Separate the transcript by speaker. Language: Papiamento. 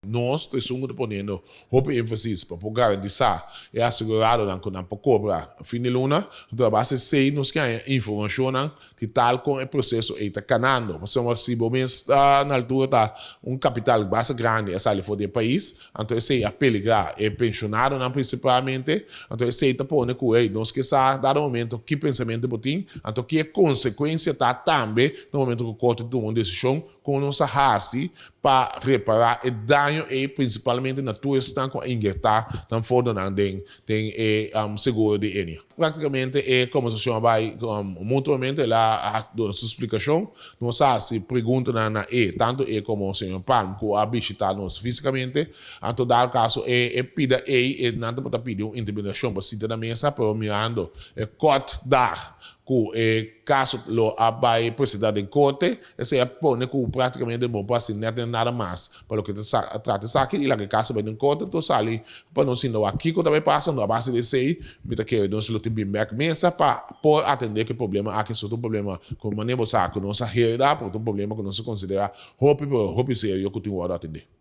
Speaker 1: Nos ta esun ku ta poniendo hopi énfasis pa por garantisá e aseguradonan ku nan por kobra fin di luna. Anto a base esei nos ke haña informashonnan di tal kon e proseso ei ta kanando. Pasobra si bo mes ta na altura ta un kapital basta grandi a sali for di e pais, anto esei a peligrá e penshonadonan prinsipalmente. Anto esei ta pone ku ei nos ke sa dado momento ki pensamentu bo tin, anto ki e konsekuensia ta tambe na momento ku korte tuma un desishon. Kon nos a hasi pa repará e daño ei, prinsipalmente na tur esnan ku a ingertá nan fondonan den den e seguro di Ennia? Práktikamente e kombersashon a bai mutuamente, el a duna su splikashon, nos a hasi preguntanan na e, tantu e komo señor Palm ku a bishitá nos físikamente. Anto dado kaso e e pida ei, e nan tabata pidi un intermediashon pa sinta na mesa, pero mirando e kòrt dag ku e kaso lo a bai presentá den korte, Esei a pone ku práktikamente bo por hasi nèt nada mas pa loke ta trata esaki i laga e kasa bai den korte anto sali pa nos sinta wak kiko ta bai pasa. Anto a base di esei mi ta kere nos lo tin bin bèk mesa pa por atendé ku e problema aki. Esaki ta un problema ku manera bo sa ku nos a hereda pero ta un problema ku nos a konsiderá hopi pero hopi serio ku tin wòrdu atendé.